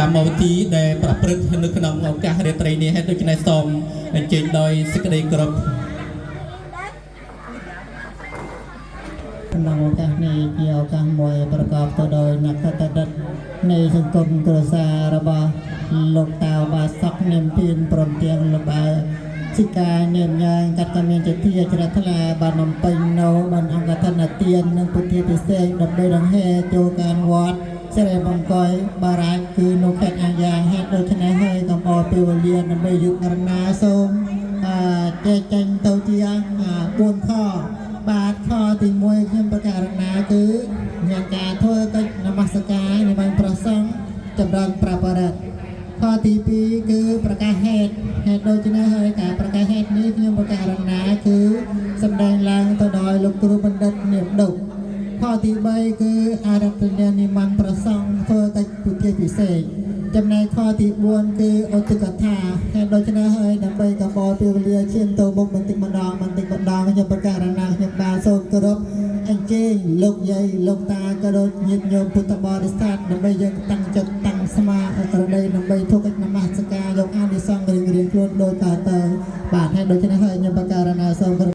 កម្មវិធីដែលប្រព្រឹត្តនៅក្នុងឱកាសរាត្រីនេះហើយដូច្នេះសូមអញ្ជើញដោយសេចក្តីគោរព ក្នុងឱកាសនេះជាឱកាសមួយប្រកបទៅដោយនក្ខត្តដិតនៃសង្គមគ្រួសាររបស់លោកតាបាសុកនាមទៀនព្រមទាំងលោកបាសិកានាមយ៉ាងកាត់ក៏មានជាធាជ្រះថ្លាបានបំពេញនៅបានអង្គធនទាននិងពុទ្ធាពិសេសដើម្បីដង្ហែចូលការវត្តសិរីមង្គលបារាជគឺនៅខេត្តអាយ៉ាហេតុដូច្នេះហើយកុំអោពេលវេលាដើម្បីយុគរណាសូមអឺចែកចេញទៅជា4ខ បាទខទី1ខ្ញុំប្រកាសណាគឺមានការធ្វើកិច្ចនមស្ការនិមន្តព្រះសង្ឃចម្រើនព្រះបរិត្តខទី2គឺប្រកាសហេតុហេតុដូច្នេះហើយការប្រកាសហេតុនេះខ្ញុំប្រកាសណាគឺសម្ដែងឡើងទៅដោយលោកគ្រូបណ្ឌិតនាមដុកខទី3គឺអារាធនានិមន្តព្រះសង្ឃធ្វើកិច្ចពុទ្ធាពិសេសចំណែកខទី4គឺឧទ្ទកថាហេតុដូច្នេះហើយដើម្បីកបពេលវេលាឈានទៅមុខបន្តិចម្ដងបន្តិចម្ដងខ្ញុំប្រកាសណាខ្ញុំបាទសូមគោរពអញ្ជើញលោកយាយលោកតាក៏ដូចញាតិញោមពុទ្ធបរិស័ទដើម្បីយើងតាំងចិត្តតាំងស្មារតីដើម្បីធ្វើកិច្ចនមស្ការយកអានិសង្សរៀងៗខ្លួនដូចតទៅបាទហើយដូច្នេះហើយខ្ញុំប្រកាសណាសូមគោរព។